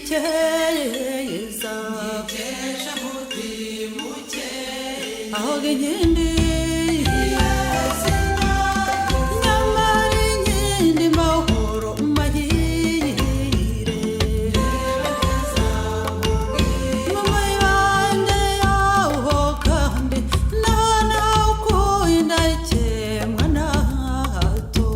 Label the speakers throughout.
Speaker 1: Ikeza aho inkindi, nyamara inkindi mahoro mahire, mu mibande yaho kandi naho nakuye indakemwa na hato,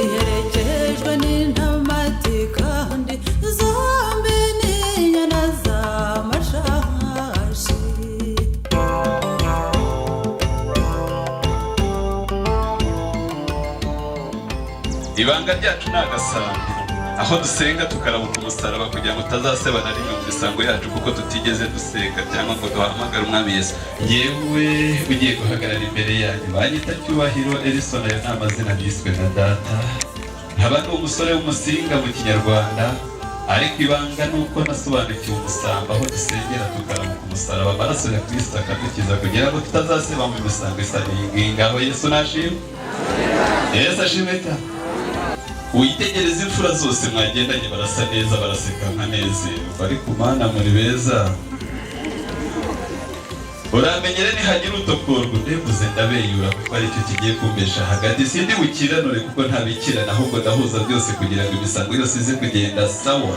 Speaker 1: iherekejwe n'intamati kandi zombi ni inyana z'amashashi.
Speaker 2: Ibanga ryacu ni agasambi, aho dusenga tukarabuka umusaraba kugira ngo tutazaseba na rimwe mu misango yacu, kuko tutigeze dusenga cyangwa ngo duhamagare Umwami Yesu. Yewe, ugiye guhagarara imbere yanyu banyita Cyubahiro Erison. Ayo ni amazina niswe na data. Nkaba ndi umusore w'Umusinga mu Kinyarwanda, ariko ibanga ni uko nasobanukiwe umusambi, aho dusengera tukarabuka umusaraba, amaraso ya Kristo akadukiza kugira ngo tutazaseba mu misango isa n'iyi ngiyi. Ngaho Yesu nashimwe, Yesu ashimwe cyane. Witegereze imfura zose mwagendanye, barasa neza, baraseka nkanezerwa. Ariko Mana, muri beza. Uramenyere nihagira utokorwa undebuze, ndabeyura, kuko aricyo kigiye kumbesha hagati. Sindi bukiranure kuko ntabikirana, ahubwo ndahuza byose kugira ngo imisango yose ize kugenda sawa.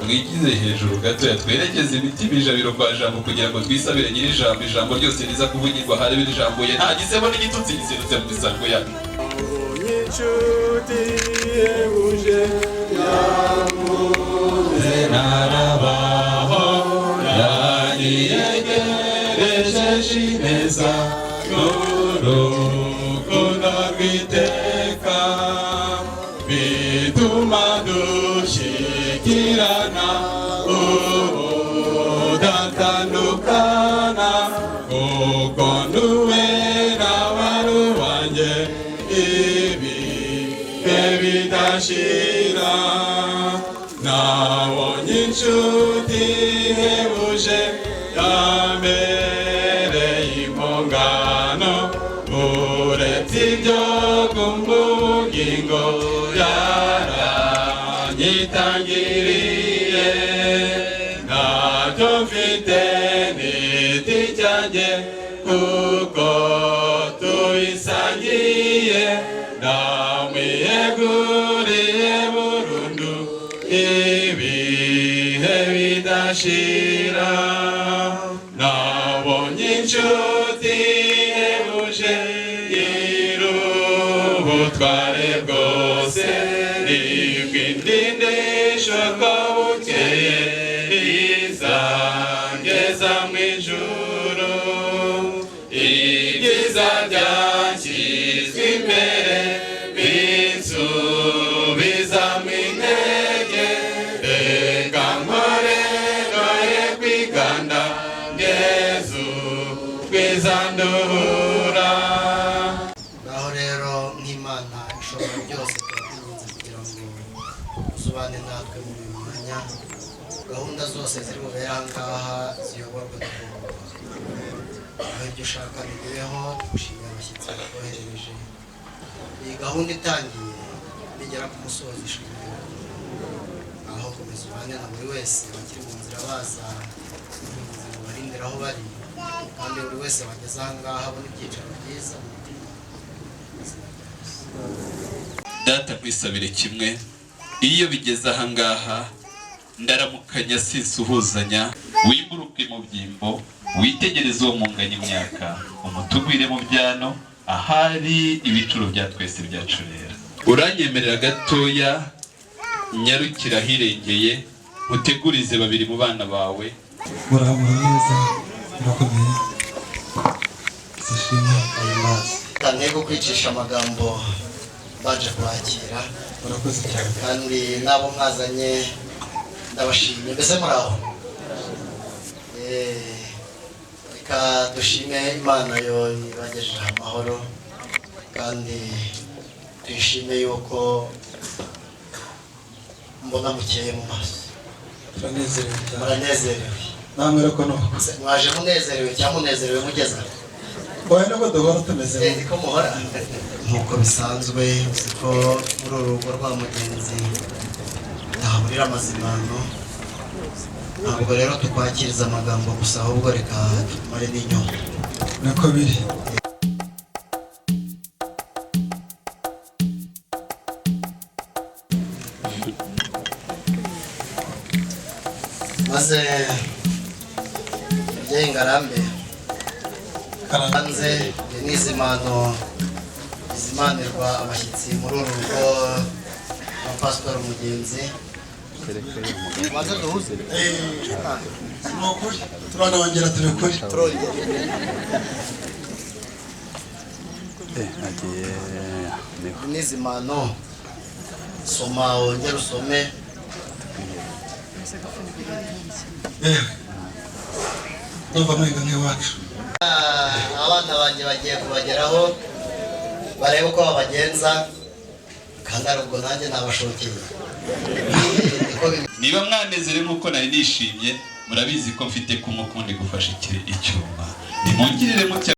Speaker 2: Mwigize hejuru gatoya, twerekeze imitima ijabiro kwa Jambo kugira ngo twisabire nyiri ijambo. Ijambo ryose riza kuvugirwa harebe ijambo ye, nta gisebo n'igitutsi giserutse mu misango yacu.
Speaker 3: Inshuti ihebuje.
Speaker 2: Narabaho yanyegereje ineza
Speaker 3: n'urukundo rw'iteka, bituma dushyikirana ubudatandukana, kuko nduwera wari uwanjye ibihe bidashira. Nabonye inshuti ihebuje yambereye impongano, uretse ibyo kumbugingo yaranyitangiriye. Ntacyo mfite n'igiti cyanjye kuko tubisangiye, ndamwiyeguriye burundu ibihe bidashira. Nabonye inshuti ihebuje nyir'ubutware bwose, nibwindindisho ko bukeye izangeza mu ijuru. Ibyiza byanshyizwe imbere binsubiza mu intege, reka nkore noye kwiganda ngezu rwizandura.
Speaker 4: Ngaho rero, nk'Imana ishobora byose, turakwinginze kugira ngo uzubane natwe muri uyu mwanya. Gahunda zose ziri bubere aha ngaha ziyoborwe n'ubwoko bwawe, aho ibyo ushaka bibeho. Tugushimiye abashyitsi batwoherereje. Iyi gahunda itangiye nigera ku musozo ishimwe, aho komeza ubane na buri wese bakiri mu nzira baza, kwinginze ngo barindire aho bari, kandi buri wese wageze aha ngaha abona ibyicaro byiza mu mutima. Izina rya Yesu.
Speaker 2: Data, nkwisabire kimwe. Iyo bigeze ahangaha ndaramukanya, sinsuhuzanya. Wimuruke mu byimbo, witegereze uwo munganya imyaka, umutugwire mu byano, ahari ibicuro bya twese byacurera. Uranyemerera gatoya nyarukira ahirengeye, utegurize babiri mu bana bawe.
Speaker 5: Muraho neza, murakomeye, zishimwe.
Speaker 4: Ahimbaze. Ntego kwicisha amagambo, baje kubakira.
Speaker 5: Murakoze cyane.
Speaker 4: Kandi n'abo mwazanye ndabashimye. Mbese muraho? Reka dushime Imana yo ibagejeje amahoro, kandi tuyishime yuko mbona mukeye mu maso.
Speaker 5: Turanezerewe cyane.
Speaker 4: Muranezerewe?
Speaker 5: Namwe ariko nuko.
Speaker 4: Mwaje munezerewe cyangwa munezerewe mugeze aho?
Speaker 5: Wowe nubwo duhora tumeze.
Speaker 4: Niko muhora nk'uko bisanzwe. Uzi ko muri uru rugo rwa Mugenzi ntahaburira amazimano. Ntabwo rero tukwakiriza amagambo gusa, ahubwo reka tumare n'inyota.
Speaker 5: Niko biri.
Speaker 4: Maze mubyeyi Ngarambe, hanze n'izimano izimanirwa abashyitsi muri uru rugo rwa Pasitori Mugenzi. Maze duhuze.
Speaker 5: Ni ukuri, turanongera tubikore.
Speaker 4: Turongera.
Speaker 2: Agiye niho.
Speaker 4: N'izimano, soma, wongere usome.
Speaker 5: Yewe, ndumva mwiga nk'iwacu.
Speaker 4: Abana banjye bagiye kubageraho, barebe uko babagenza, kandi ari ubwo nanjye nabashokeye. Niko bimeze.
Speaker 2: Niba mwanezerewe nk'uko nari nishimye, murabizi ko mfite kumwe ukundi gufasha icyuma. Nimungirire mutya.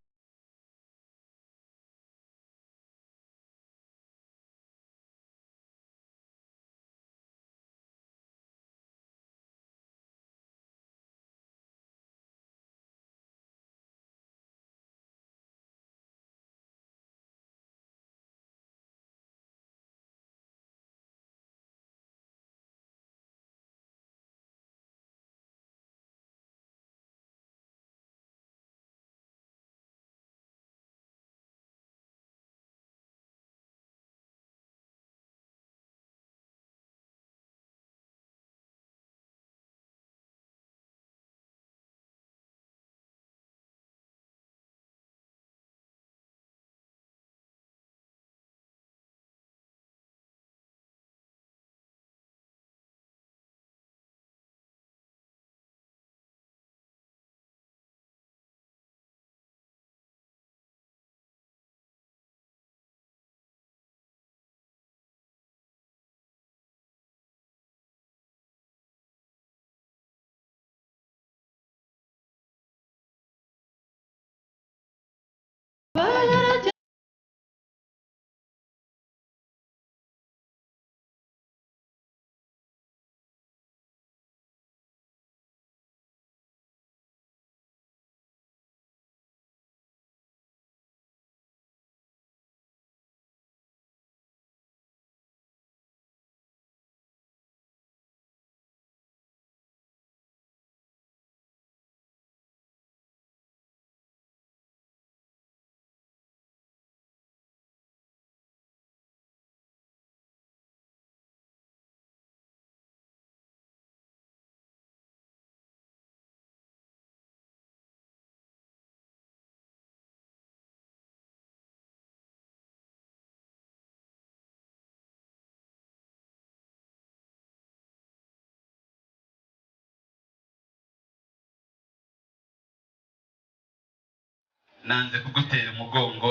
Speaker 2: Nanze kugutera umugongo,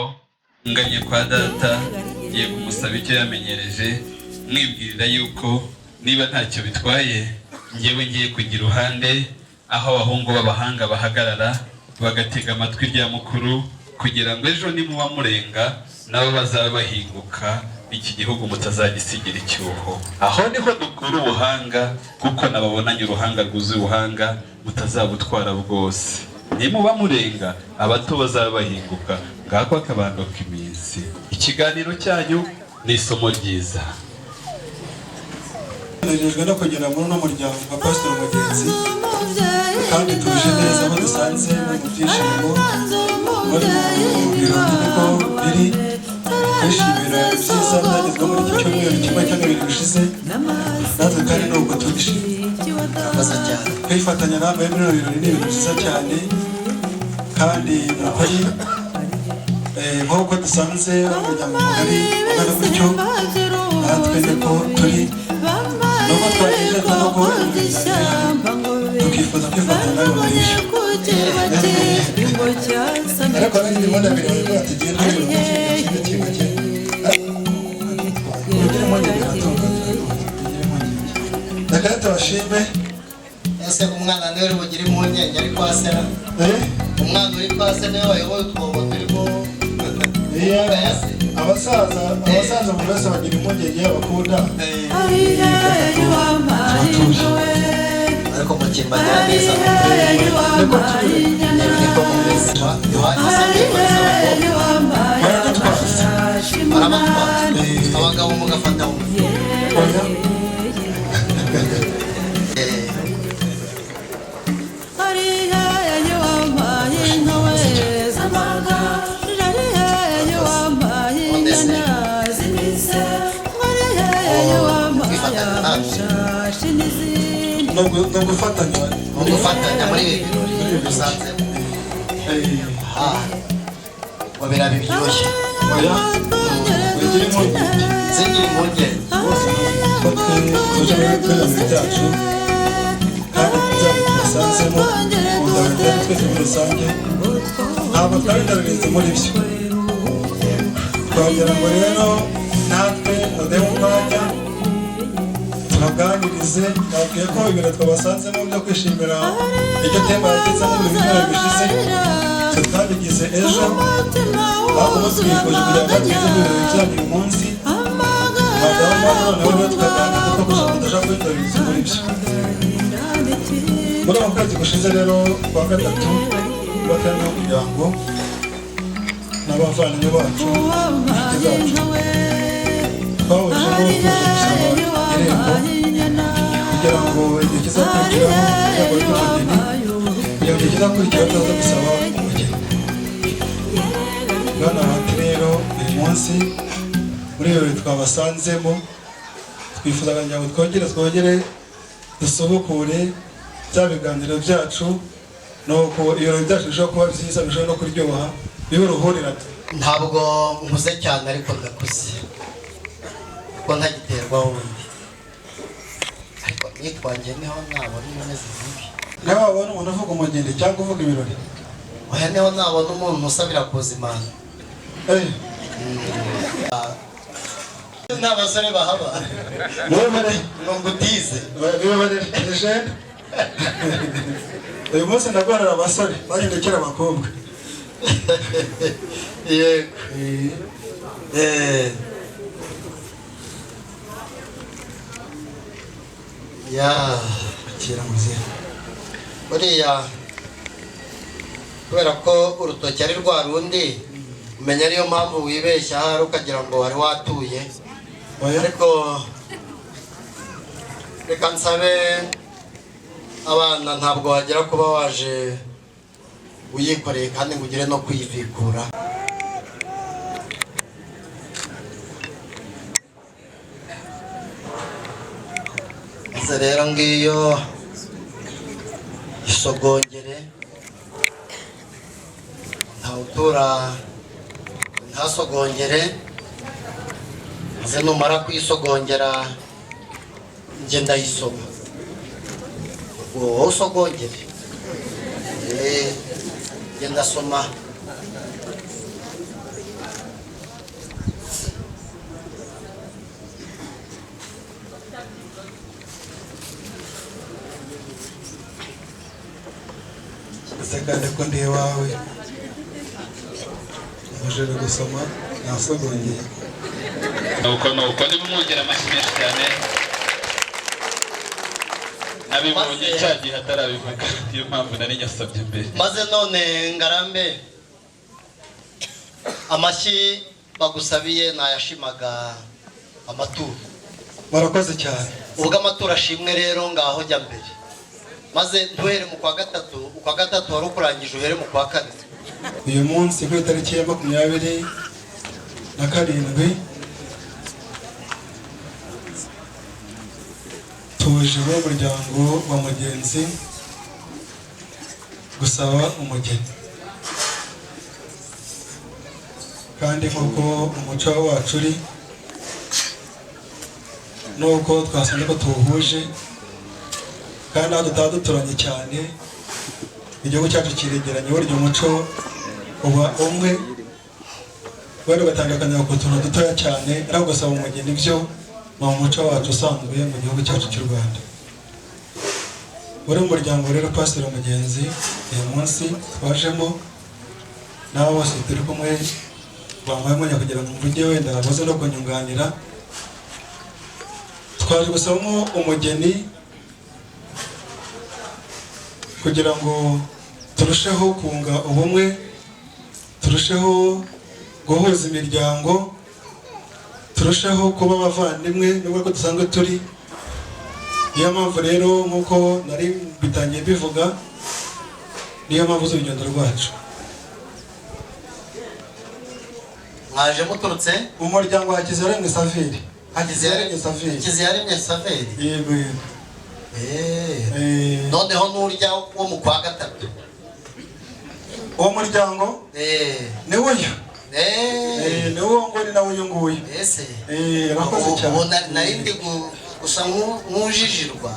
Speaker 2: nganye kwa data, ngiye kumusaba icyo yamenyereje, mwibwirira yuko niba ntacyo bitwaye, ngewe ngiye kujya iruhande aho abahungu b'abahanga bahagarara bagatega amatwi rya mukuru, kugira ngo ejo nimuba murenga nabo bazaba bahinguka, iki gihugu mutazagisigira icyuho. Aho niho dukura ubuhanga, kuko nababonanye uruhanga rwuzuye ubuhanga mutazabutwara bwose. Nimuba murenga, abato bazaba bahinguka. Ngako akabando k'iminsi. Ikiganiro cyanyu ni isomo ryiza.
Speaker 5: Nejejwe no kugera muri uno muryango nka Pasiteri Mugenzi, kandi tuje neza aho dusanze bari mu byishimo, bari mu birori. Niko biri, twishimira ibyiza byagezweho muri iki cyumweru kimwe cyangwa 2 bishize. Natwe kandi ni uko tubishima.
Speaker 4: Murakoze cyane.
Speaker 5: Kwifatanya namwe muri bino birori ni ibintu byiza cyane, kandi ni ukuri, nk'uko dusanze ari umuryango mugari ungana gutyo, natwe niko turi. Nubwo twagerageza no guhura tukifuza kwifatanya nawe mu bishyu,
Speaker 6: Ariko nanjye ndimo ndabireba ko tugenda kimwe kimwe kimwe.
Speaker 5: Mugire impungenge, biratunga, mugire impungenge. Reka tubashime.
Speaker 4: Ese umwana niwe uri bugire impungenge ari kwa sera? Umwana uri kwa se niwe wayoboye utwobo turimo?
Speaker 5: Iya, abasaza buri wese bagira impungenge y'abakunda.
Speaker 4: Ariko mukimbagira neza, niko mumeze iwanyu se? Mwikoreza abakobwa barabatwara, abagabo mugafata mu
Speaker 5: Oya. Ni ugufatanya.
Speaker 4: Mu gufatanya muri ibi birori dusanzemo, ngo birabe biryoshye.
Speaker 5: Oya, wigira impungenge.
Speaker 4: Singira impungenge.
Speaker 5: Bose ko twe tuje muri birori byacu kandi byacu tubasanzemo ubudabari twese muri rusange, ntabwo twari ndabizi muri byo. Twagira ngo rero natwe muduhe umwanya tubaganirize. Nabwiye ko ibintu twabasanzemo byo kwishimira iryo temba yagezemo mu byumweru bishize, twe twabigize ejo, ahubwo umunsi twifuje kugira ngo tugeze mu birori byanyu uyu munsi, twagabamo noneho rero tukaganira kuko gusa tudashaka kwitabiriza muri byo. Muri ako kwezi gushize rero kwa gatatu, bateraniye umuryango n'abavandimwe bacu, inshuti zacu, twahujemo tuje gusaba irembo kugira ngo igihe kizakurikiraho, irembo ry'umugeni, kugira ngo igihe kizakurikiraho tuzaze gusaba umugeni. Bwana Bahati, rero uyu munsi muri ibi birori twabasanzemo, twifuzaga kugira ngo twongere dusubukure bya biganiro byacu, nuko ibirori byacu birushaho kuba byiza, birushaho no kuryoha, bibe uruhurirane.
Speaker 4: Ntabwo nkuze cyane, ariko ndakuze kuko ntagiterwaho undi, ariko nitwangiye niho nabona imeze nk'ibi.
Speaker 5: Niba wabona umuntu uvuga umugeni cyangwa uvuga ibirori?
Speaker 4: Oya, niho nabona umuntu usabira kuza imana. Nta basore bahaba.
Speaker 5: Mwebare.
Speaker 4: Ngo ngutize.
Speaker 5: Mwebare jeune, uyu munsi ndagorera abasore bagendekera abakobwa.
Speaker 4: Yego. Ya.
Speaker 5: Akira muzehe.
Speaker 4: Buriya kubera ko urutoki ari rwa rundi, umenya ariyo mpamvu wibeshya ahari ukagira ngo wari watuye. Ariko reka nsabe abana, ntabwo wagera kuba waje uyikoreye kandi ngo ugere no kuyivikura. Maze rero ngiyo isogongere, ntawutura ntasogongere. Maze numara kuyisogongera, njye ndayisoma, ubwo wowe usogongere. Njye ndasoma.
Speaker 5: Ese kandi ko ndi iwawe, mbujije gusoma, nasogongeye.
Speaker 2: Nuko nimumwongera amashyi menshi cyane. Nabibonye cya gihe atarabivuga, niyo mpamvu nari nyasabye mbere.
Speaker 4: Maze none ngarambe, amashyi bagusabiye nayashimaga amaturo.
Speaker 5: Murakoze cyane.
Speaker 4: Ubwo amaturo ashimwe rero, ngaho jya mbere, maze ntuhere mu kwa gatatu. Ukwa gatatu wari ukurangije, uhere mu kwa kane.
Speaker 5: Uyu munsi ku itariki ya 27, tuje n'umuryango wa mugenzi gusaba umugeni, kandi nk'uko umuco wacu uri, nuko twasanze ko tuwuhuje, kandi aho tutaba duturanye cyane, igihugu cyacu kiregeranye, burya umuco uba umwe, wenda ugatandukanya ku tuntu dutoya cyane, ariko gusaba umugeni byo ni umuco wacu usanzwe mu gihugu cyacu cy'u Rwanda. Uri mu muryango rero, Pasiteri Mugenzi, uyu munsi twajemo n'abo bose turi kumwe bampaye umwanya kugira ngo mvuge, wenda baze no kunyunganira. Twaje gusabamo umugeni kugira ngo turusheho kunga ubumwe, turusheho guhuza imiryango, turusheho kuba abavandimwe nubwo ko dusanzwe turi. Niyo mpamvu rero, nk'uko nari bitangiye bivuga, niyo mpamvu z'urugendo rwacu.
Speaker 4: Mwaje muturutse?
Speaker 5: Mu muryango wa Hakiziyaremye Saveri. Hakiziyaremye Saveri.
Speaker 4: Hakiziyaremye Saveri.
Speaker 5: Yego, yego.
Speaker 4: Noneho n'urya wo mu kwa gatatu.
Speaker 5: Uwo muryango ni uyu, ni uwo ngo ni nawe uyu nguyu.
Speaker 4: Ese
Speaker 5: Urakoze cyane.
Speaker 4: Ubu nari ndi gusa nk'ujijirwa.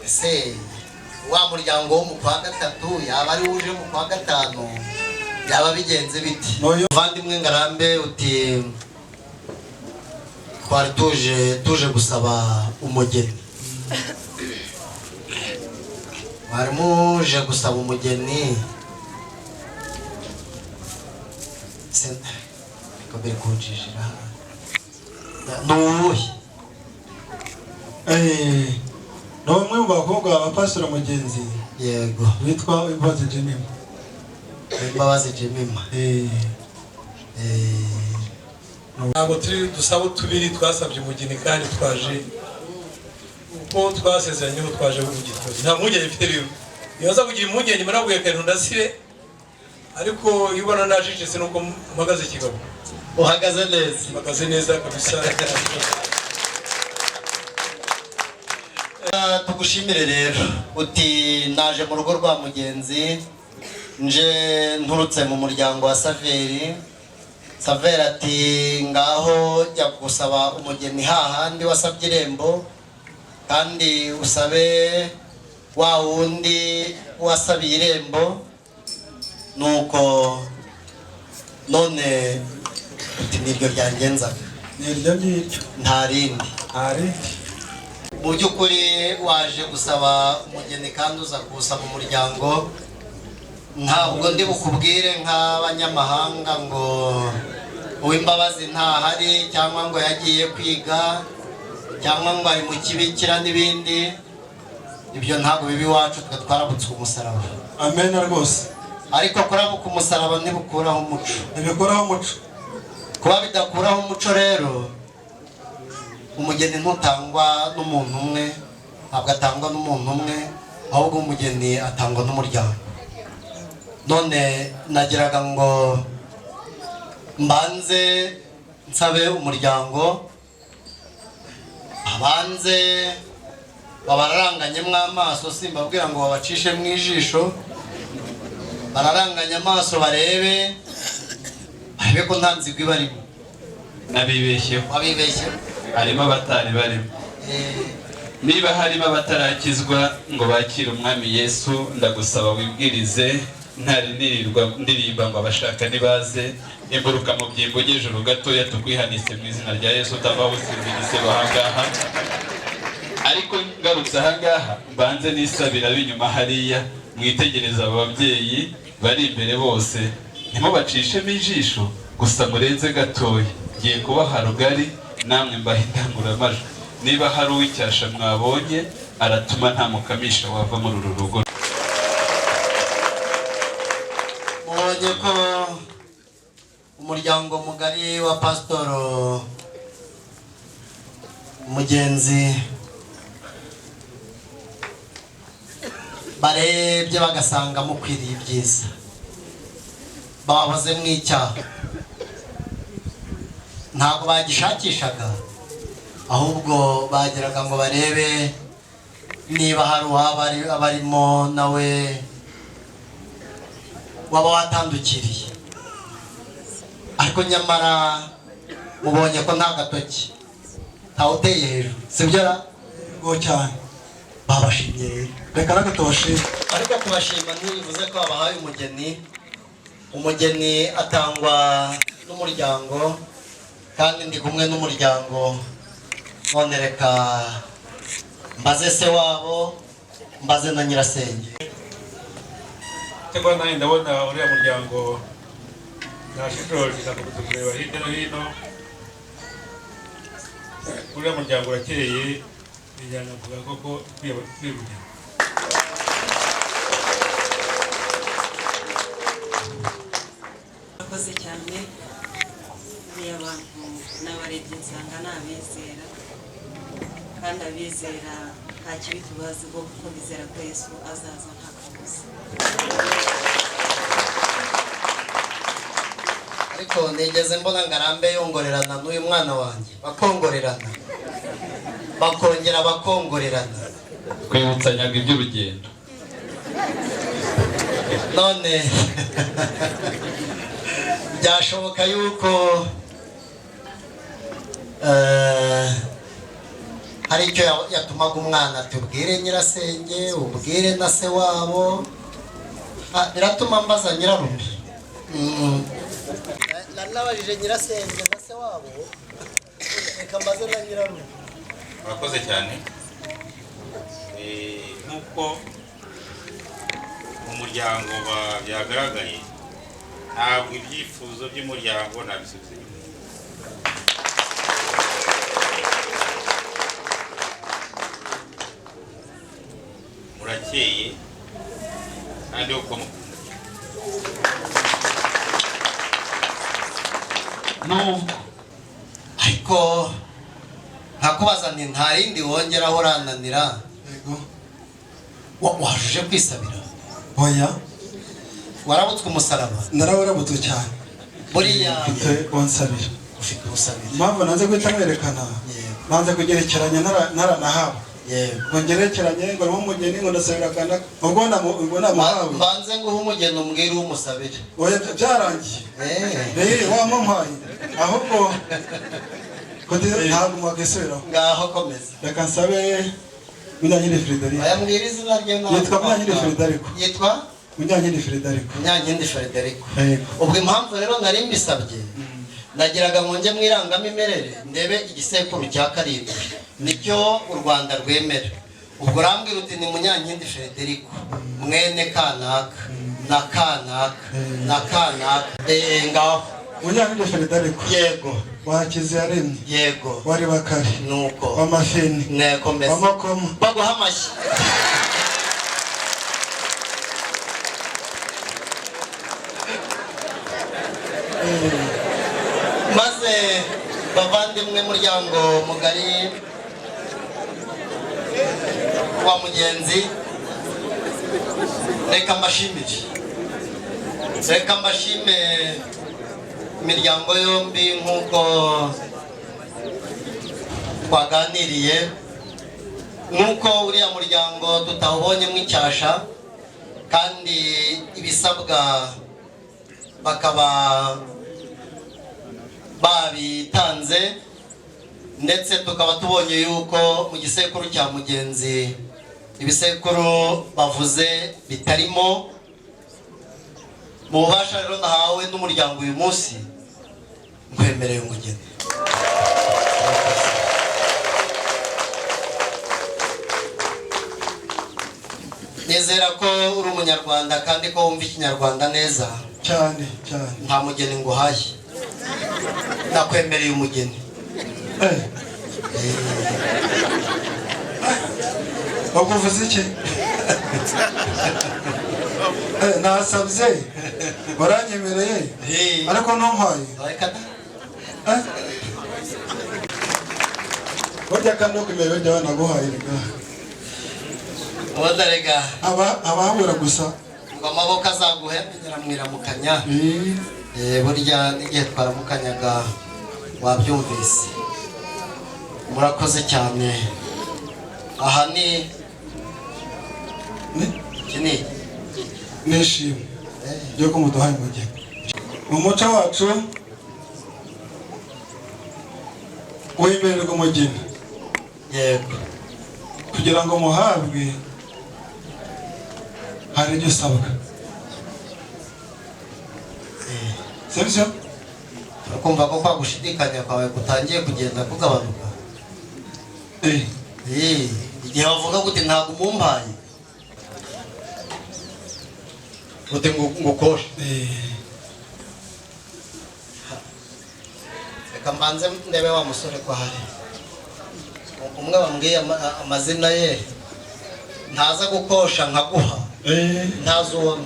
Speaker 4: Ese wa muryango wo mu kwa gatatu yaba ari uje mu kwa gatanu, byaba bigenze biti? Muvandimwe Ngarambe, uti twari tuje gusaba umugeni, mwari muje gusaba umugeni. Ariko biri kunjijira, ni uwuhe?
Speaker 5: Ni umwe mu bakobwa ba Pasiteri Mugenzi.
Speaker 4: Yego.
Speaker 5: Witwa Uwimbabazi Jemima.
Speaker 4: Uwimbabazi Jemima.
Speaker 7: Ntabwo turi dusaba utubiri, twasabye umugeni kandi twaje uko twasezeranye ko twaje umugeni. Nta mpungenge mfite rero. Iyo nza kugira impungenge mba kare ndasire, ariko iyo ubona najijise nuko mpagaze kigabo.
Speaker 4: Uhagaze neza.
Speaker 7: Mpagaze neza kabisa.
Speaker 4: Tugushimire rero. Uti naje mu rugo rwa Mugenzi, nje nturutse mu muryango wa Saveri. Saveri ati ngaho jya gusaba umugeni hahandi wasabye irembo, kandi usabe wa wundi wasabiye irembo. Nuko none uti niryo ryangenzaga.
Speaker 5: Niryo ngiryo.
Speaker 4: Nta rindi.
Speaker 5: Nta rindi.
Speaker 4: Mu by'ukuri waje gusaba umugeni kandi uza kuwusaba umuryango. Ntabwo ndi bukubwire nk'abanyamahanga ngo Uwimbabazi ntahari, cyangwa ngo yagiye kwiga, cyangwa ngo ari mu kibikira n'ibindi. Ibyo ntabwo biba iwacu, twe twarabutswe umusaraba.
Speaker 5: Amen rwose.
Speaker 4: Ariko kurabuka umusaraba ntibukuraho umuco.
Speaker 5: Ntibikuraho umuco.
Speaker 4: Kuba bidakuraho umuco rero, umugeni ntutangwa n'umuntu umwe, ntabwo atangwa n'umuntu umwe, ahubwo umugeni atangwa n'umuryango. None nagiraga ngo mbanze nsabe umuryango, abanze babararanganyemo amaso, simbabwira ngo babacishe mu ijisho, bararanganye amaso barebe ko nta nzigo ibarimo.
Speaker 2: Nabibeshyeho.
Speaker 4: Wabibeshye.
Speaker 2: Harimo abatari barimo. Niba harimo abatarakizwa ngo bakire umwami Yesu, ndagusaba wibwirize, ntari nirirwa ndirimba ngo abashaka nibaze. Imburuka mu byimbo ujuru gatoya, tukwihanitse mu izina rya Yesu, utavaho usinzirize ahangaha. Ariko ngarutse ahangaha, mbanze nisabira b'inyuma hariya, mwitegereza aba babyeyi bari imbere bose, ntimubacishemo ijisho gusa, murenze gatoya. Ngiye kubaha rugari namwe mbaha indangururamajwi. Niba hari uw'icyasha mwabonye, aratuma nta mukamisha wava muri uru rugo.
Speaker 4: Mubonye ko umuryango mugari wa Pasitoro Mugenzi barebye bagasanga mukwiriye ibyiza, babaze mu icyaha, ntabwo bagishakishaga, ahubwo bageraga ngo barebe niba hari uwaba abarimo nawe waba watandukiriye. Ariko nyamara mubonye ko nta gatoki ntawuteye hejuru, sibyo ra?
Speaker 5: Yego cyane.
Speaker 4: Babashimye rero.
Speaker 5: Reka natwe tubashime.
Speaker 4: Ariko kubashima ntibivuze ko babahaye umugeni. Umugeni atangwa n'umuryango, kandi ndi kumwe n'umuryango. None reka mbaze se wabo, Mbaze na nyirasenge.
Speaker 8: Cyakora nanjye ndabona uriya muryango nashishoje, nakomeza kureba hirya no hino. Uriya muryango urakeye, imiryango avuga koko kwibugira.
Speaker 9: Murakoze cyane. Buriya abantu n'abarebye nsanga ni abizera, kandi abizera nta kibi tubazi bwo, kuko bizera ko Yesu azaza nta kabuza.
Speaker 4: Ariko nigeze mbona Ngarambe yongorerana n'uyu mwana wanjye, bakongorerana, bakongera bakongorerana.
Speaker 2: Twibutsanyaga iby'urugendo.
Speaker 4: None byashoboka yuko hari icyo yatumaga umwana ati ubwire nyirasenge, ubwire na se wabo. Biratuma mbaza nyirarume. Nabajije nyirasenge na se wabo, reka mbaze na nyirarume.
Speaker 3: Murakoze cyane. Nk'uko mu muryango byagaragaye, ntabwo ibyifuzo by'umuryango nabisubiza inyuma. Murakeye kandi uko mukunda.
Speaker 2: Nubwo
Speaker 4: Ariko nkakubaza nti nta rindi wongeraho, urananira?
Speaker 5: Yego.
Speaker 4: Wajuje kwisabira?
Speaker 5: Oya.
Speaker 4: Warabutswe umusaraba?
Speaker 5: Narawurabutswe cyane.
Speaker 4: Buriya
Speaker 5: Mfite unsabira.
Speaker 4: Ufite umusabira.
Speaker 5: Impamvu nanze guhita mwerekana, nanze kugerekeranya ntaranahawe, ngo ngerekeranye ngo harimo umugeni, ngo ndasabira akanda, ubwo ubwo namuhawe.
Speaker 4: Mbanze nguhe umugeni, umbwire umusabira.
Speaker 5: Oya, byarangiye. Wamumpaye ahubwo ntabwo mwakwisubiraho.
Speaker 4: Ngaho komeza.
Speaker 5: Reka nsabe Munyankindi Frederico.
Speaker 4: Aya, mbwira izina rye nawe.
Speaker 5: Yitwa Munyankindi Frederico.
Speaker 4: Yitwa
Speaker 5: Munyankindi Frederico.
Speaker 4: Munyankindi Frederico.
Speaker 5: Yego.
Speaker 4: Ubwo impamvu rero nari mbisabye, nagiraga ngo njye mu irangamimerere ndebe igisekuru cya karindwi, nicyo u Rwanda rwemera. Ubwo urambwira uti ni Munyankindi Frederico mwene kanaka na kanaka na kanaka. Ngaho.
Speaker 5: Munyankindi Frederico.
Speaker 4: Yego.
Speaker 5: Wakize yaremye.
Speaker 4: Yego.
Speaker 5: Wari bakari.
Speaker 4: Nuko.
Speaker 5: W'amafini.
Speaker 4: Nekomeza.
Speaker 5: W'amakoma.
Speaker 4: Baguha amashyi. Maze bavandimwe, muryango mugari wa mugenzi, reka mbashimire, reka mbashime imiryango yombi. Nk'uko twaganiriye, nk'uko uriya muryango tutawubonyemo icyasha, kandi ibisabwa bakaba babitanze, ndetse tukaba tubonye yuko mu gisekuru cya mugenzi ibisekuru bavuze bitarimo. Mu bubasha rero nahawe n'umuryango uyu munsi, nkwemereye umugeni. Nizera ko uri umunyarwanda kandi ko wumva ikinyarwanda neza.
Speaker 5: Cyane cyane.
Speaker 4: Nta mugeni nguhaye, nakwemereye umugeni.
Speaker 5: Ubwo uvuze iki? Nasabye waranyemereye, ariko ntumpaye. Burya kandi no kumenya burya naguhaye rega.
Speaker 4: Ubundi rega
Speaker 5: Abahabura gusa.
Speaker 4: Ngo amaboko azaguhe nyiramwiramukanya. Burya n'igihe twaramukanyaga wabyumvise. Murakoze cyane. Aha ni iki? Ni
Speaker 5: Nishimwe ryo ko muduhaye umugeni. Mu muco wacu wemererwa umugeni.
Speaker 4: Yego.
Speaker 5: Kugira ngo muhabwe hari ibyo usabwa, sibyo?
Speaker 4: Turakumva ko kwa gushidikanya kwawe kutangiye kugenda kugabanuka. Igihe bavuga gute ntabwo umumpaye. Uti ngukoshe? Reka mbanze ndebe wa musore ko ahari, umwe wambwiye amazina ye, ntaza gukosha nkaguha ntazi uwo.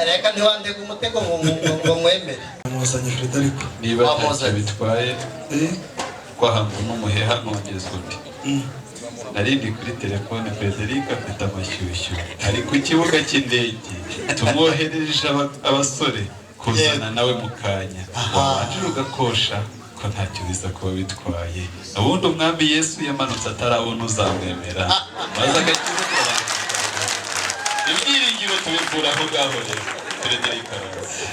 Speaker 4: Reka ntiwandega umutego ngo mwemere.
Speaker 5: Muzanye Frederico.
Speaker 2: Niba ntacyo bitwaye kwahanga n'umuheha nkongeza undi. Nari ndi kuri telefone, Frederic afite amashyushyu, ari ku kibuga cy'indege, tumwohereje abasore kuzana nawe mu kanya. Wabanje ugakosha ko ntacyo biza kuba bitwaye. Ubundi umwami Yesu yamanutse atarabona uzamwemera, maze agakiza karaza. Ibyiringiro tubikura aho ngaho. Rero Frederic araza.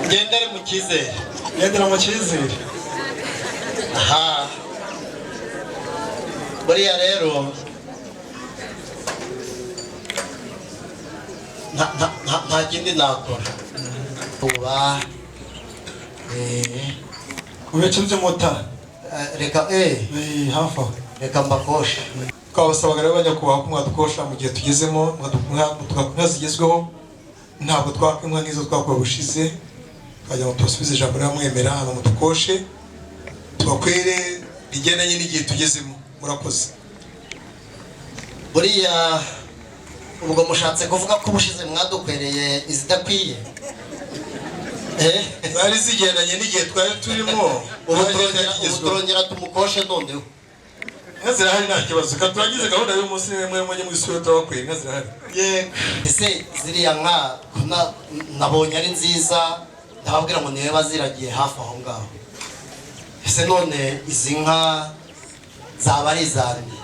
Speaker 4: Ngendere mu cyizere.
Speaker 5: Ngendera mu cyizere.
Speaker 4: Aha buriya rero nta kindi nakora uba
Speaker 5: Ku bice by'umutara.
Speaker 4: Reka
Speaker 5: hafi aho.
Speaker 4: Reka mbakoshe.
Speaker 5: Twabasabaga rero banyakubahwa ko mwadukosha mu gihe tugezemo, mwaduka inka zigezweho. Ntabwo twaka inka nk'izo twakuwe bushize. Twagira ngo tubasubize ijambo rero mwemera hano mudukoshe tubakwere bigendanye n'igihe tugezemo. Murakoze.
Speaker 4: Buriya ubwo mushatse kuvuga ko ubushize mwadukwereye izidakwiye?
Speaker 5: Zari zigendanye n'igihe twari turimo.
Speaker 4: Ubu turongera tumukoshe noneho.
Speaker 5: Inka zirahari, nta kibazo. Reka turangize gahunda y'umunsi, nimwe mujye mu isura turabakwira, inka zirahari.
Speaker 4: Yego. Ese ziriya nka nabonye ari nziza, ndababwira ngo niwe baziragiye hafi aho ngaho. Ese none izi nka zaba ari izande?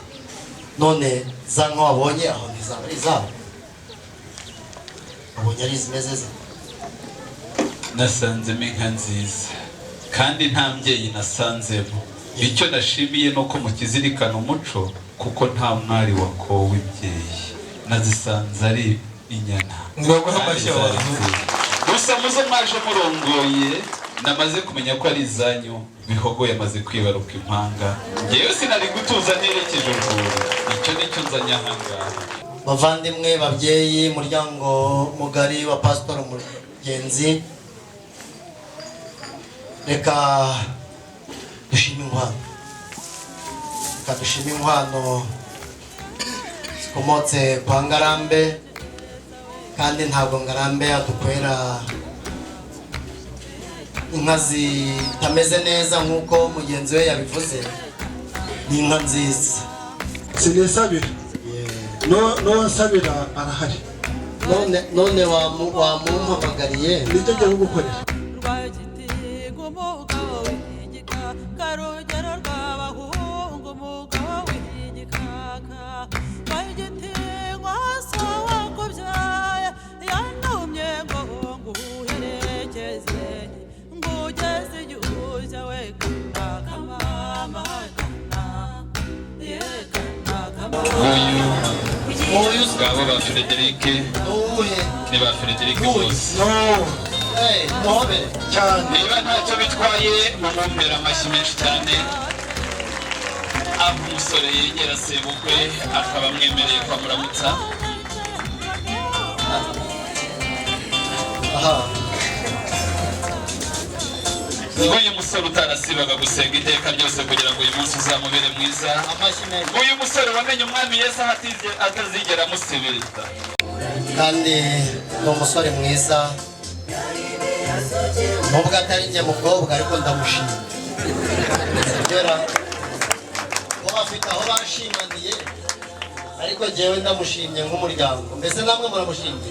Speaker 4: None za nka wabonye aho ntizaba ari izabo? Wabonye ari izimeze zite?
Speaker 2: Nasanzemo inka nziza kandi nta mbyeyi nasanzemo. Icyo nashimiye ni uko mukizirikana umuco, kuko nta mwari wakowe imbyeyi, nazisanze ari inyana.
Speaker 5: Nibaguhe amashyi abantu.
Speaker 2: Gusa muzo mwaje murongoye namaze kumenya ko ari izanyu. Bihogo yamaze kwibaruka impanga, ngewe sinari gutuza nerekeje urwuri. Icyo nicyo nzanye ahangaha.
Speaker 4: Bavandimwe, babyeyi, muryango mugari wa Pastor Mugenzi, reka dushime inkwano. Reka dushime inkwano zikomotse kwa Ngarambe, kandi ntabwo Ngarambe adukwera inka zitameze neza nk'uko mugenzi we yabivuze. Ni inka nziza.
Speaker 6: Sinisabira, n'uwansabira arahari.
Speaker 4: None wamumpamagariye?
Speaker 6: Nibyo ngiye kugukorera.
Speaker 2: Nguyu ngabo ba Frederic, ni ba Frederic bose. Niba ntacyo bitwaye mumumpera amashyi menshi cyane. Aho umusore yegera sebukwe akaba amwemereye ko amuramutsa. Nguyu musore utarasibaga gusenga iteka ryose kugira ngo uyu munsi uzamubere mwiza. Uyu musore wamenye umwami Yesu aho atazigera amusibiriza.
Speaker 4: Kandi ni umusore mwiza, nubwo atari njye mukobwa ariko ndamushima. Sibyo, bo bafite aho bashimaniye, ariko njyewe ndamushimye nk'umuryango. Mbese namwe muramushimye?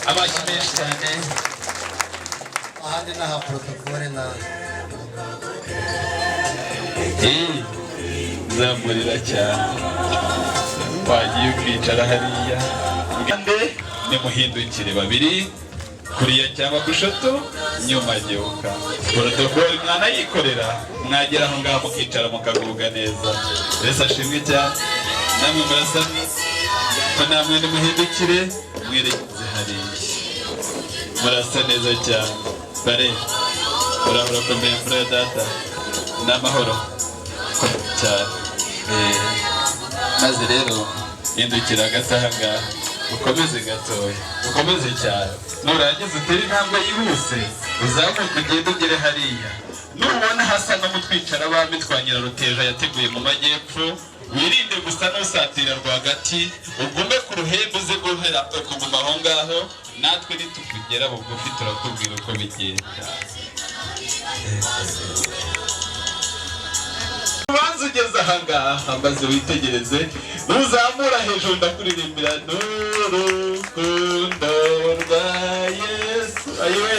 Speaker 2: Amashyi menshi cyane.
Speaker 4: Ahandi n'aha protokole na
Speaker 2: Zamurira cyane. Wagiye ukicara hariya. Nde nimuhindukire babiri kuriya cyangwa kushoto nyuma geuka. Protokole mwanayikorera, mwagera aho ngaho mukicara mukagubwa neza. Yesu ashimwe cyane. Namwe murasa neza. Ko namwe nimuhindukire mwerekeze hariya. Murasa neza cyane. Bare urahura komeye mfura ya data. Ni amahoro cyane. Maze rero hindukira gato aha ngaha, ukomeze gatoya, ukomeze cyane. Nurangiza utere intambwe yihuse, uzamuke ugende ugere hariya. Nubona hasa no mu twicarabami twa Nyiraruteja yateguye mu majyepfo, wirinde gusa n'usatira rwagati, ugume ku ruhembe, uze guhera kuguma aho ngaho. Natwe nitukugera bugufi turakubwira uko bigenda. Ubanza ugeze ahangaha, maze witegereze, nuzamura hejuru ndakuririmbira n'urukundo rwa Yesu, ayiwe,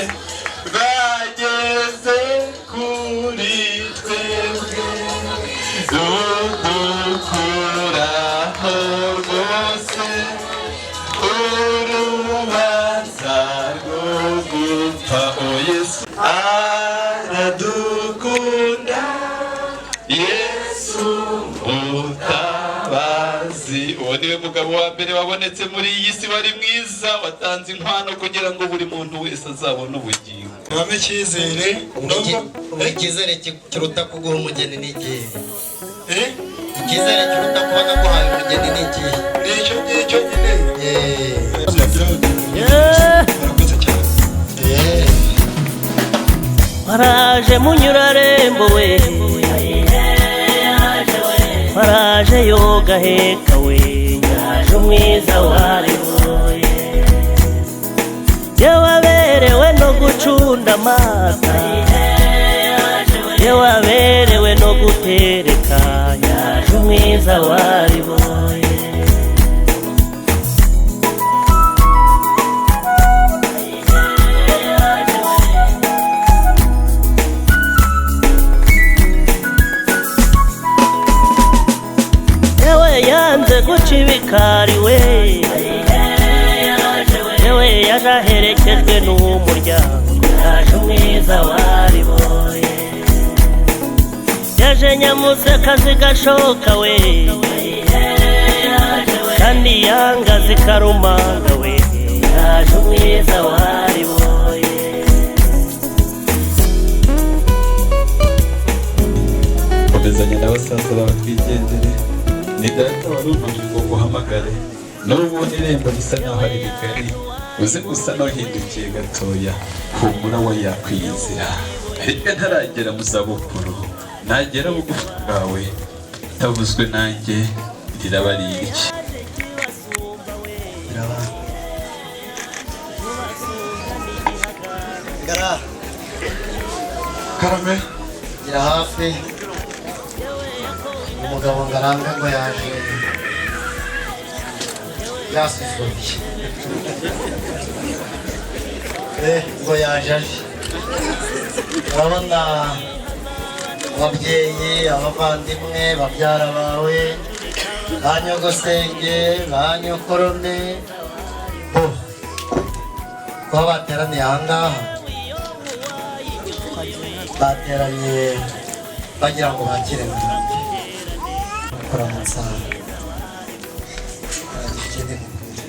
Speaker 2: rwageze kuri twebwe, rudukuraho rwose urubanza rwo gupfa. O Yesu aradukunda, Yesu mutabazi. Uwo niwe mugabo wa mbere wabonetse muri iyi si wari mwiza, watanze inkwano kugira ngo buri muntu wese azabone ubugingo.
Speaker 5: Bame icyizere.
Speaker 4: Ubwo icyizere kiruta kuguha umugeni ni ikihe? Icyizere kiruta kuba naguhaye umugeni ni ikihe?
Speaker 5: Ni icyo ngicyo nyine. Murakoze cyane.
Speaker 10: Waraje munyurarembo we, waraje yoga heka we, yaje umwiza wariboye, yewe aberewe no gucunda amata, yewe aberewe no gutereka, yaje umwiza wariboye. Yewe yanze guca ibikari we, yewe yaje aherekejwe n'umuryango, yaje umwiza wariboye, yaje nyamuseka zigashoka we, kandi yanga zikarumanga we, yaje umwiza wariboye.
Speaker 2: Komezanya na basaza bawe twigendere. Ni data wari umbujije ngo nguhamagare. N'ubundi irembo risa naho ari rigari, uze gusa n'uhindukiye gatoya, humura we yakwiyizira. Hirya ntaragera mu zabukuru, nagera bugufi bwawe, utavuzwe nanjye riraba ari iki?
Speaker 4: Ngara.
Speaker 5: Karame.
Speaker 4: Gira hafi. Umugabo Ngarambe ngo yaje yasuzumiye, ngo yaje aje. Urabona ababyeyi, abavandimwe, babyara bawe, ba nyogosenge, ba nyokorome, bo kuba bateraniye aha ngaha, bateranye bagira ngo bakire Ngarambe. Kuramutsa, ikindi nkubwira.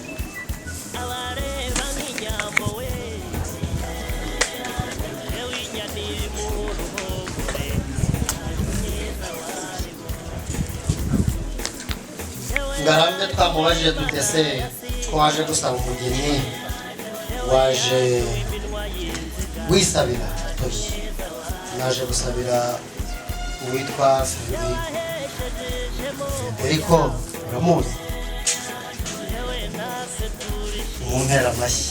Speaker 4: Ngarambe twamubajije dutese ko waje gusaba umugeni, waje wisabira? Oya, naje gusabira uwitwa Federico. Federico uramuzi? Mumpera amashyi.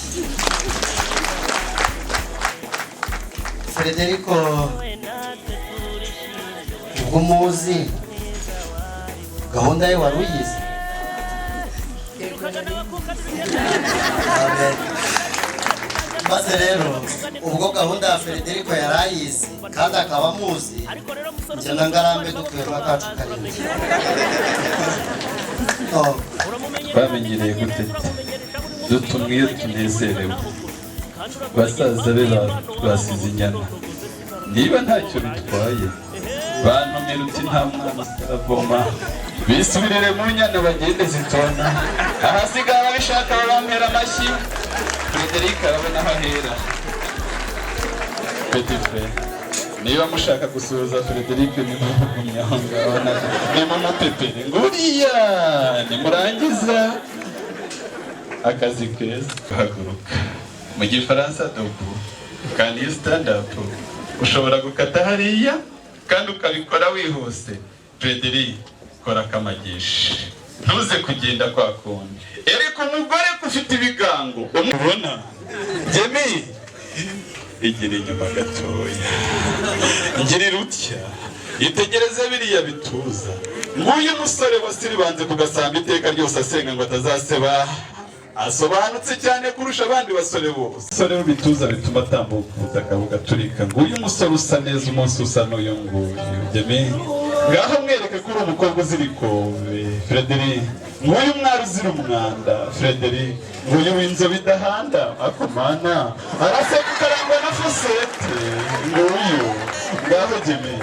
Speaker 4: Federico ubwo umuzi, gahunda ye wari uyizi? Amen. Maze rero ubwo gahunda ya Federico yari ayizi kandi akaba amuzi, njye na Ngarambe dukuyemo akacu karindwi. Oh.
Speaker 2: Twamenyereye guteta, dutumwe iyo tunezerewe. Basaza be basize inyana, niba ntacyo bitwaye bantumira uti nta mwana utaravoma, bisubirire mu nyana bagende zitona, ahasigaye ababishaka babampera amashyi. Frederic arabona aho ahera. Petit frere, Niba mushaka gusuhuza Frederic, nimumugumye aho ngaho, nimumupepere nguriya, nimurangiza akazi keza. Guhaguruka mu Gifaransa debout, kandi iyo stand up ushobora gukata hariya kandi ukabikora wihuse. Frederic, kora akamagisha, ntuze kugenda kwa kundi. Ereka umugore ko ufite ibigango umubona. Jemi, igira inyuma gatoya, ngirira utya, itegereze biriya bituza. Nguyu umusore wasiribanze ku gasambi iteka ryose asenga ngo atazaseba, asobanutse cyane kurusha abandi basore bose. Umusore w'ibituza bituma atambuka ubutaka bugaturika. Nguyu umusore usa neza, umunsi usa n'uyu nguyu. Jemi, ngaho mwereke ko uri umukobwa uzira ikobe. Frederic, nguyu umwari uzira umwanda. Frederic, nguyu w'inzobe idahanda akomana, araseka ukarangwa na fosete. Nguyu, ngaho Jemi,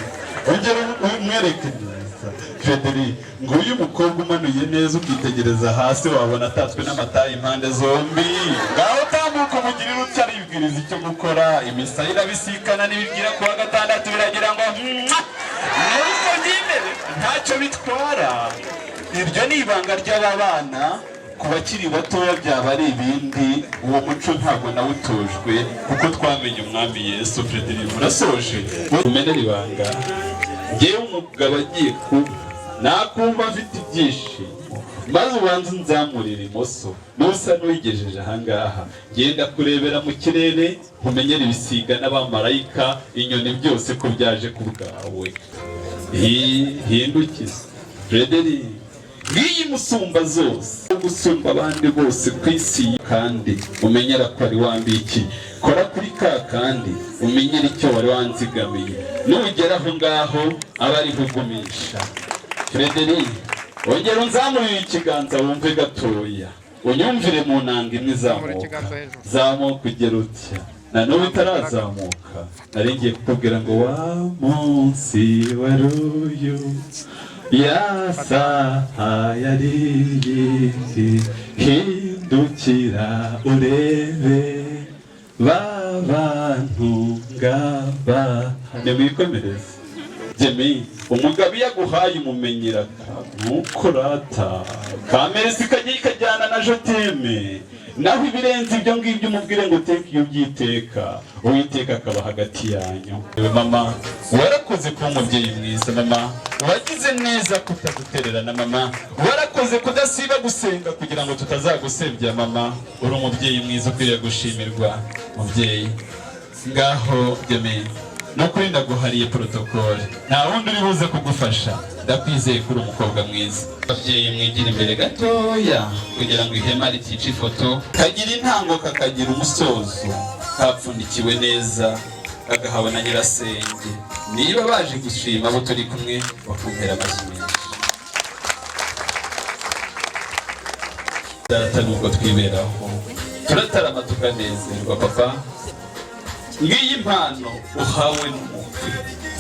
Speaker 2: ongera umwereke neza. Frederic, nguyu umukobwa umanuye neza, ukitegereza hasi wabona atatswe n'amatayi impande zombi. Ngaho tambuka umugirira utya, aribwiriza icyo gukora. Imisaya irabisikana n'ibibwira kuwa gatandatu biragira ngo mwah! Nuko nyine ntacyo bitwara, iryo ni ibanga ry'aba bana. Ku bakiri batoya byaba ari ibindi. Uwo muco ntabwo nawutojwe kuko twamenye Umwami Yesu. Frederic, murasoje, umenera ibanga. Ngewe umugabo agiye kuba nakumva afite ibyishimo, maze ubanze unzamurire imoso, nusa n'uwigejeje ahangaha, genda kurebera mu kirere, nkumenyere ibisiga n'abamarayika, inyoni, byose ko byaje ku bwawe. Hindukiza Frederic, ngiyi musumba zose, gusumba abandi bose ku isi, kandi umenyera ko ari wambiki. Kora kuri ka kandi umenyere icyo wari wanzigamiye. Nugera aho ngaho aba ariho ugumisha. Frederic, ongera unzamurire ikiganza wumve gatoya, unyumvire mu nanga imwe izamuka. Zamuka ugera utya, na n'ubu itarazamuka nari ngiye kukubwira ngo wa munsi wari uyu, ya saha yari iyi, hindukira urebe ba bantu ngaba. Nimwikomereze. Jemi, umugabo iyo aguhaye umumenyera ntukurata kameresi ikajya ikajyana na je t'aime. Naho ibirenze ibyo ngibyo umubwire ngo teka iyo ubyiteka, Uwiteka akaba hagati yanyu. Mama, warakoze kuba umubyeyi mwiza. Mama, wagize neza kutadutererana. Mama, warakoze kudasiba gusenga kugira ngo tutazagusebya. Mama, uri umubyeyi mwiza ukwiriye gushimirwa. Mubyeyi, ngaho Jemi, no kuri ndaguhariye protocole, nta wundi uri buze kugufasha, ndakwizeye ko uri umukobwa mwiza. Ababyeyi mwigira imbere gatoya kugira ngo ihema ritica ifoto. Kagira intango kakagira umusozo, kapfundikiwe neza kagahawe na nyirasenge. Niba baje gushima abo turi kumwe, bakumpera amashyi menshi. Data, nubwo twiberaho turatarama tukanezerwa. Papa, ngiyi impano uhawe n'umukwe,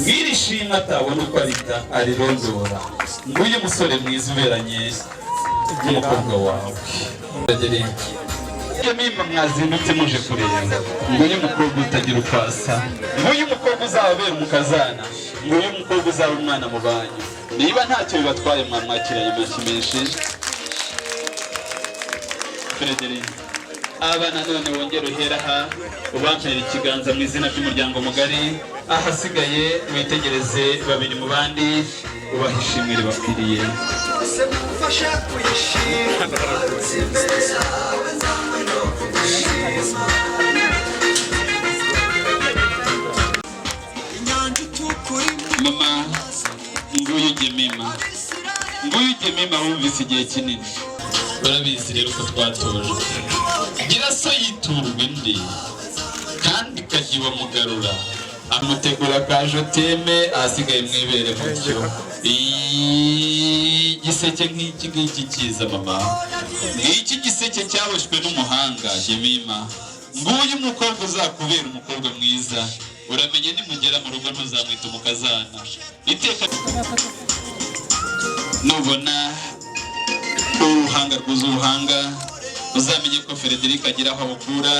Speaker 2: ngiri shimwe atabona uko arita arirondora. Nguyu musore mwiza uberanye n'umukobwa wawe. Mima mwazindutse muje kureba, nguyu umukobwa utagira uko asa, nguyu umukobwa uzababera umukazana, nguyu umukobwa uzaba umwana mu banyu. Niba ntacyo bibatwaye, mwamwakiranye amashyi menshi. Frederic, aba nanone wongere uhere aha ubampera ikiganza mu izina ry'umuryango mugari. Ahasigaye witegereze babiri mu bandi, ubaha ishimwe ribakwiriye.
Speaker 11: Mufasha kuyishima imbere yawe, nzanywe no kugushima. Inyanja itukura.
Speaker 2: Mama, nguyu Gemima, nguyu Gemima wumvise igihe kinini. Urabizi rero ko twatojwe, gira so yiturwa indi kandi ikajya iwamugarura, amutegura ka je t'aime. Ahasigaye mwibere mutyo. Igiseke nk'iki ngiki kiza, mama, ngiki giseke cyaboshywe n'umuhanga. Gemima, nguyu umukobwa uzakubera umukobwa mwiza. Uramenye nimugera mu rugo ntuzamwita umukazana iteka. Nubona uruhanga rwuzuye uruhanga, uzamenye ko Frederic agira aho abukura,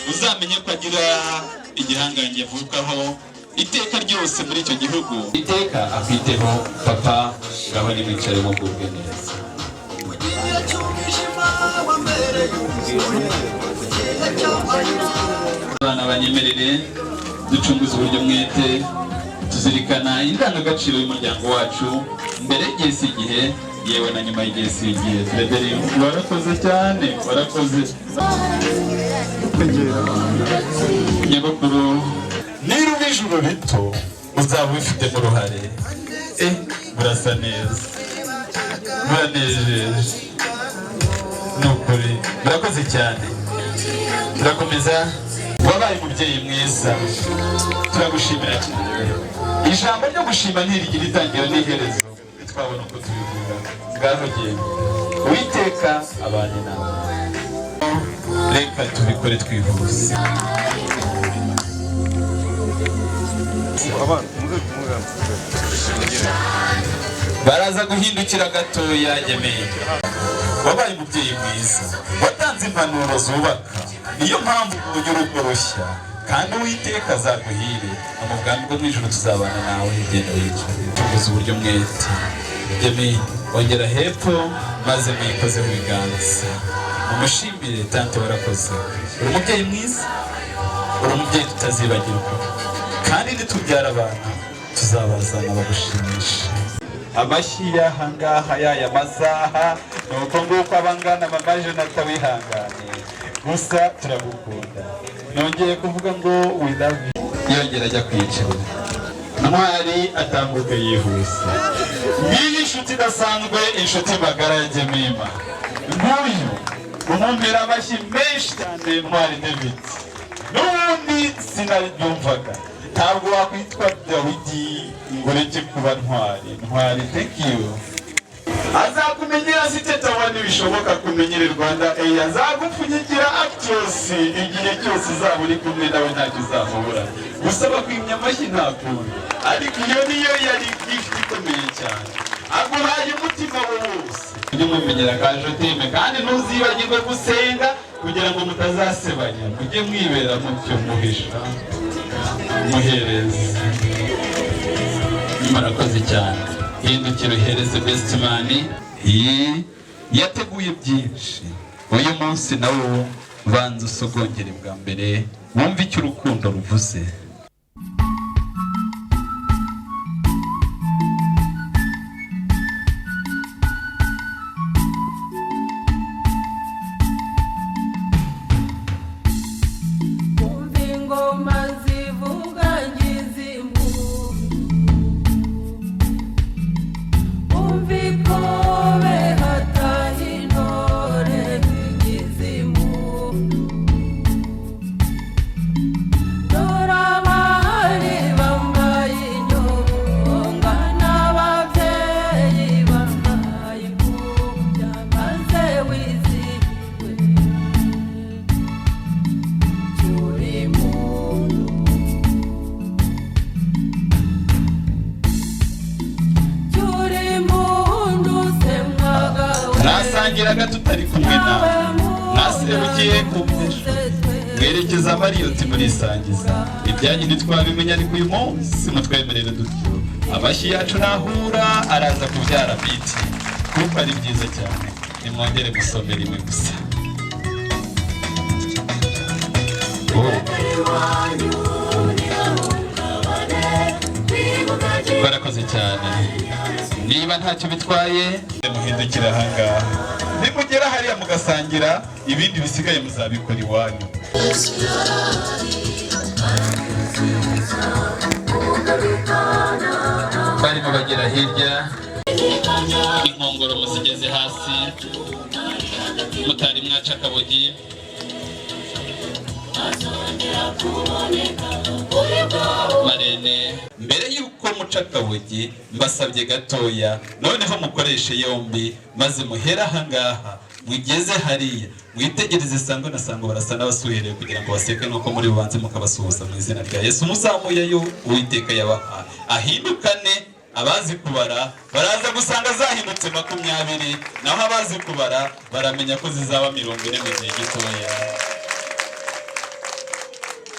Speaker 2: uzamenye ko agira igihangange avukaho. Iteka ryose muri icyo gihugu, iteka akwiteho papa. Ngaho nimwicare mugubwe neza.
Speaker 11: Cy'umwijima wambereye umuvunyi mu gihe cy'amanywa.
Speaker 2: Abana banyemerere ducunguze uburyo mwete, tuzirikana indangagaciro y'umuryango wacu mbere y'igihe si igihe, yewe na nyuma y'igihe si igihe. Frederic, warakoze cyane, warakoze. Nyogokuru, niba uba ijuru rito uzaba ubifitemo uruhare. Murasa neza, muranejeje, ni ukuri murakoze cyane. Turakomeza. Wabaye umubyeyi mwiza, turagushimira cyane. Ijambo ryo gushima ntirigira itangiro n'iherezo, ntitwabona uko tubivuga. Ngaho genda, Uwiteka abane nawe. Reka tubikore twihuse. Baraza guhindukira gatoya. Yemeye, wabaye umubyeyi mwiza, watanze impanuro zubaka, niyo mpamvu ubonye urugo rushya. Kandi Uwiteka azaguhire, no mu bwami bwo mu ijuru tuzabana nawe. Genda wicare. Tuguze uburyo mwete. Yemeye, ongera hepfo maze muyikozeho ibiganza, mumushimire. Tante, warakoze, uri umubyeyi mwiza, uri umubyeyi tutazibagirwa, kandi nitubyara abana tuzabazana bagushimisha. Amashyi y'aha ngaha y'aya masaha ni uko nguko abangana. Mama Jonathan, wihangane gusa, turagukunda. Nongeye kuvuga ngo we love you. Yongera ajya kwicara. Ntwari atambuka yihuse. Ngiyi inshuti idasanzwe, inshuti magara ya Jemima. Nguyu, umumpera amashyi menshi cyane. Ntwari David, n'ubundi sinabyumvaga, ntabwo wakwitwa Dawidi ngo ureke kuba Ntwari. Ntwari, thank you. Azakumenyera siteta, ntibishoboka kumenyera Rwanda Air. Azagupfunyikira Actros igihe cyose uzaba uri kumwe nawe, ntacyo uzamubura. Gusa bakwimya amashyi, nta kundi, ariko iyo niyo yari gift ikomeye cyane. Aguhaye umutima we wose. Ujye mumenyera ka jotime, kandi ntuzibagirwe gusenga kugira ngo mutazasebanya. Mujye mwibera mutyo, muhisha muhereze. Murakoze cyane. Hindukira uhereze best man. Iyi yateguye byinshi uyu munsi, nawo banza usogongere bwa mbere, wumve icyo urukundo ruvuze.
Speaker 1: Umva ingoma zivuga ngize impundu, umva ikobe hataha intore ngize impundu. Dore abari bambaye inyonga n'ababyeyi bambaye impumbya, maze wizihirwe turi muntu, turi muntu se mwagawe.
Speaker 2: Mwasangiraga tutari kumwe nawe, mwaserukiye ku mpisho, mwerekeza Marriott murisangiza. Ibyanyu ntitwabimenya, ariko uyu munsi mutwemerere dutyo, amashyi yacu nahura araza kubyara biti, kuko ari byiza cyane. Nimwongere gusomera imwe gusa. Oh. Barakoze cyane. Niba ntacyo bitwaye, muhindukira ahangaha. Nimugera hariya mugasangira, ibindi bisigaye muzabikora iwanyu. Barimo bagera hirya, inkongoro muzigeze hasi, mutari mwaca akabogi. Marene, mbere y'uko muca akabogi, mbasabye gatoya noneho mukoreshe yombi, maze muhere ahangaha mugeze hariya, mwitegereze Sangwa na Sango, barasa n'abasuhereye kugira ngo baseke, nuko muri bubanze mukabasuhuza mu izina rya Yesu, muzamuyeyo Uwiteka yabaha ahindukane. Abazi kubara baraza gusanga zahindutse 20, naho abazi kubara baramenya ko zizaba 40 mu gihe gitoya.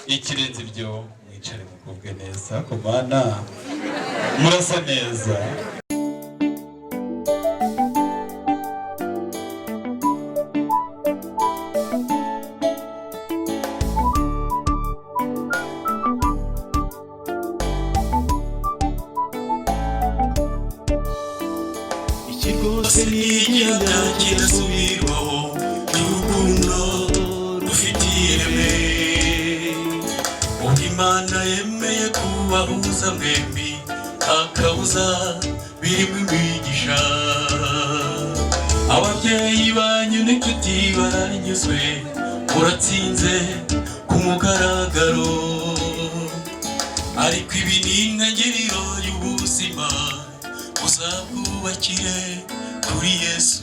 Speaker 2: Ikirenze ibyo Mwicare mugubwe neza ku Mana, murasa neza.
Speaker 12: Iki rwose ni igihamya kidasubirwaho cy'urukundo rufitiye ireme. Ubwo Imana yemeye kubahuza mwembi, akabuza birimo imigisha. Ababyeyi banyu n'inshuti baranyuzwe, muratsinze ku mugaragaro. Ariko ibi ni intangiriro y'ubuzima, uzabwubakire kuri Yesu.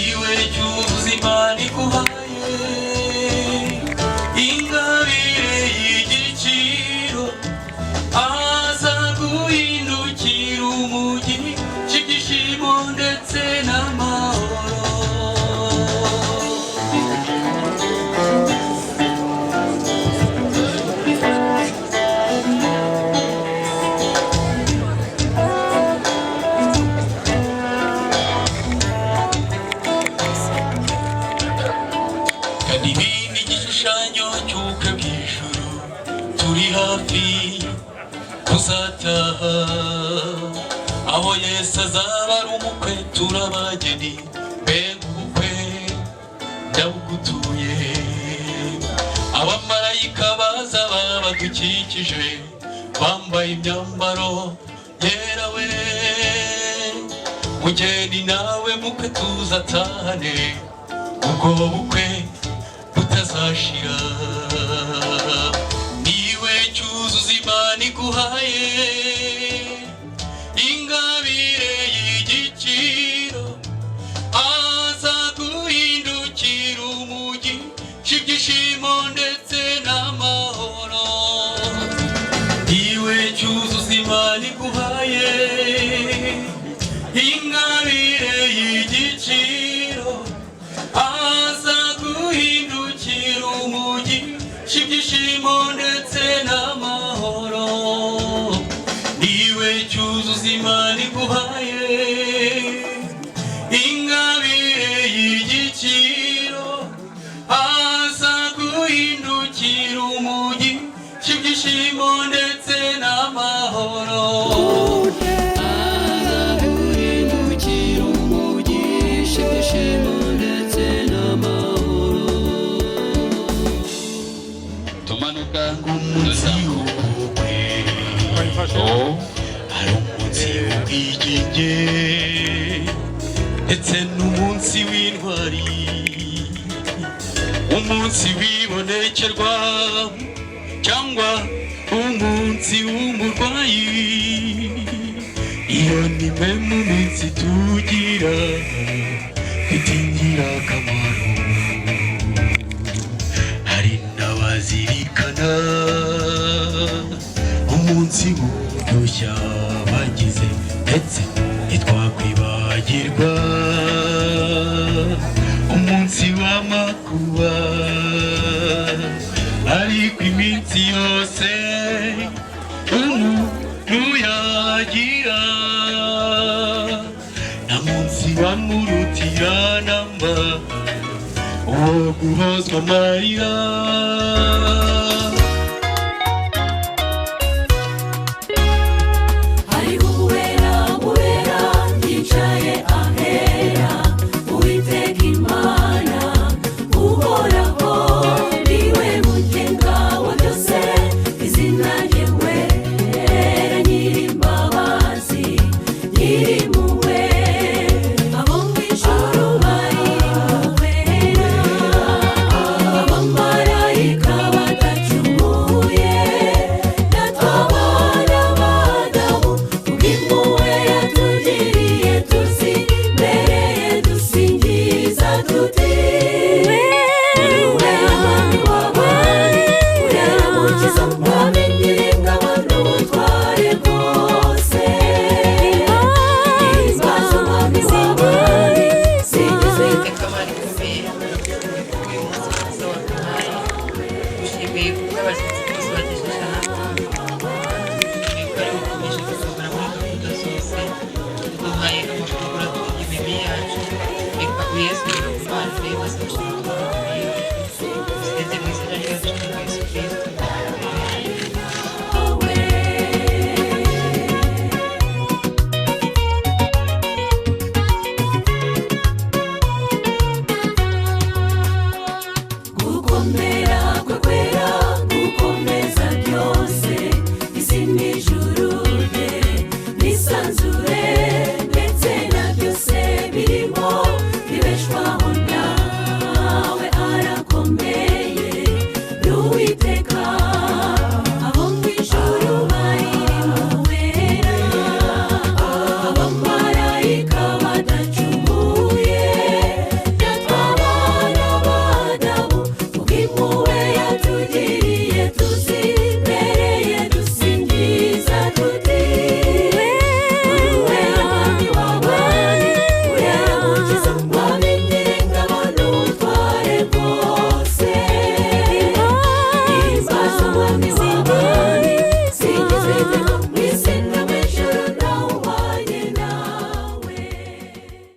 Speaker 12: Iwe cy'ubuzima nikuhaye, ingabire y'igiciro, aza guhindukira umugi cy'ibyishimo ndetse n'amahoro. Kandi ibi ni igishushanyo cy'ubukwe bw'ijuru turi hafi kuzataha, aho Yesu azaba ari umukwe, turabageni. Mbega ubukwe ndabugutuye! Abamarayika baza badukikije, bambaye imyambaro yera we. Mugeni nawe mukwe tuzatahane ubwo bukwe butazashira. Niwe cyuzuzo Imana iguhaye, ingabire y'igiciro, aza guhindukira umugi cy'ibyishimo ndetse n'amahoro. Niwe cyuzuzo Imana iguhaye, ingabire y'igiciro, aza guhindukira umugi cy'ibyishimo ndetse n'amahoro. Niwe cyuzuzo Imana iguhaye, ingabire y'igiciro, aza guhindukira umugi cy'ibyishimo ndetse n'amahoro.
Speaker 1: Guhindukira umugisha, ibyishimo ndetse n'amahoro.
Speaker 2: Tumanuka.
Speaker 12: Umunsi w'ubukwe ari umunsi w'ubwigenge ndetse n'umunsi w'intwari, umunsi w'ibonekerwa cyangwa umunsi w'umurwayi. Iyo ni imwe mu minsi tugira ifite ingirakamaro. Hari n'abazirikana umunsi w'udushya bagize, ndetse ntitwakwibagirwa umunsi w'amakuba. Ariko iminsi yose umuntu yagira, nta munsi wamurutira namba uwo guhozwa amarira.